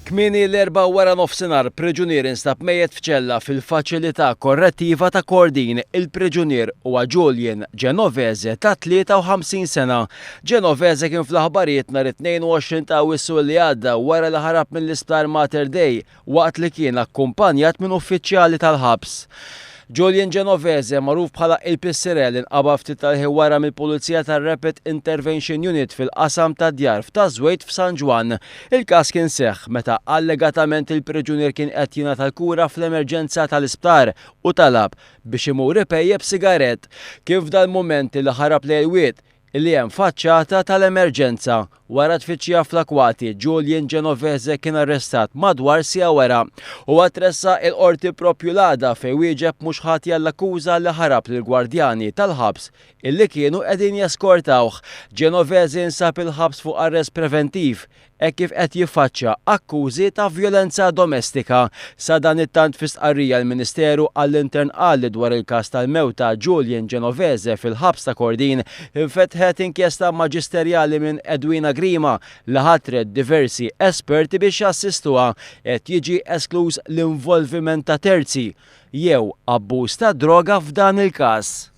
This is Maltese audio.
Kmieni l-Erbgħa waranofsinhar priġunier instab mejjet f'ċella fil-Faċilità Korrettiva ta' Kordin. Il-priġunier huwa Julian Genovese ta' 53 sena. Genovese kien fl-aħbarijiet nhar it-22 ta' Awwissu li għadda wara li ħarab mill-Isptar Mater Dei waqt li kien akkumpanjat minn uffiċjali tal-ħabs. Julian Genovese, magħruf bħala Il Pissirell, inqabad ftit tal-ħin wara mill-Pulizija tar-Rapid Intervention Unit fil-qasam tad-djar f'Taż-Żwejt f'San Ġwann. Il-każ kien seħħ meta allegatament il-priġunier kien qed jingħata l-kura fl-emerġenza tal-isptar u talab biex imur ipejjep sigarett. Kien f'dal-mument li ħarab lejn il-wied li hemm faċċata tal-emerġenza. Wara tfittxija fl-akwati, Julian Genovese kien arrestat madwar siegħa wara. Huwa tressaq il-Qorti proprju l-għada fejn wieġeb mhux ħati għall-akkuża li ħarab lill-gwardjani tal-ħabs illi kienu qegħdin jeskortawh. Genovese jinsab il-ħabs fuq arrest preventiv hekk kif qed jiffaċċja akkużi ta' vjolenza domestika. Sadanittant fi stqarrija l-Ministeru għall-Intern qal li dwar il-każ tal-mewt ta' Julian Genovese fil-ħabs ta' Kordin infetħet inkjesta maġisterjali minn Edwina Grima li ħatret diversi esperti biex jassistuha. Qed jiġi eskluż l-involviment ta' terzi jew abbuż ta' droga f'dan il-każ.